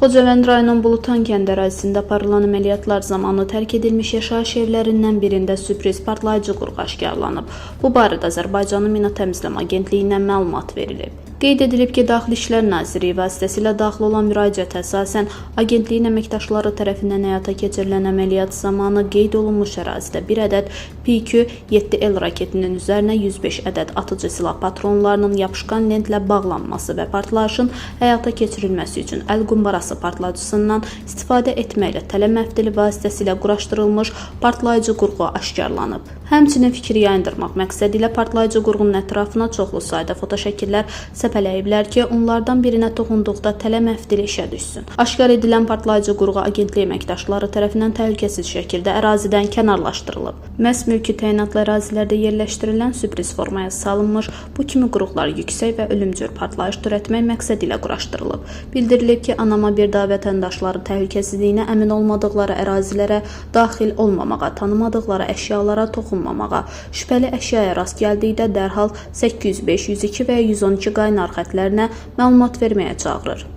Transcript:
Xocavənd rayonunun Bulutan kəndi ərazisində aparılan əməliyyatlar zamanı tərk edilmiş yaşayış evlərindən birində sürpriz partlayıcı qurğu aşkarlanıb. Bu barədə Azərbaycanın Mina Təmizləmə Agentliyindən məlumat verilib. Qeyd edilib ki, Daxili İşlər Nazirliyi vasitəsilə daxil olan müraciətə əsasən agentliyin əməkdaşları tərəfindən həyata keçirilən əməliyyat zamanı qeyd olunmuş ərazidə bir ədəd PQ-7L raketinin üzərinə 105 ədəd atıcı silah patronlarının yapışqan lentlə bağlanması və partlayışın həyata keçirilməsi üçün əl qumbarası partlayıcısından istifadə etməklə tələ məfdili vasitəsilə quraşdırılmış partlayıcı qurğu aşkarlanıb. Həmçinin fikri yayındırmaq məqsədi ilə partlayıcı qurğunun ətrafına çoxlu sayda fotoşəkillər səpələyiblər ki, onlardan birinə toxunduqda tələ məfdili işə düşsün. Aşkar edilən partlayıcı qurğu agentlik əməkdaşları tərəfindən təhlükəsiz şəkildə ərazidən kənarlaşdırılıb. Məhz mülki təyinatlı ərazilərdə yerləşdirilən sürpriz formaya salınmış bu kimi qurğular yüksək və ölümcül partlayış törətmək məqsədi ilə quraşdırılıb. Bildirilib ki, anama bir daha vətəndaşları təhlükəsizliyinə əmin olmadıqları ərazilərə daxil olmamağa, tanımadıqları əşyalara toxunmamağa, şübhəli əşyaya rast gəldikdə dərhal 805, 102 və ya 112 qaynar xətlərinə məlumat verməyə çağırır.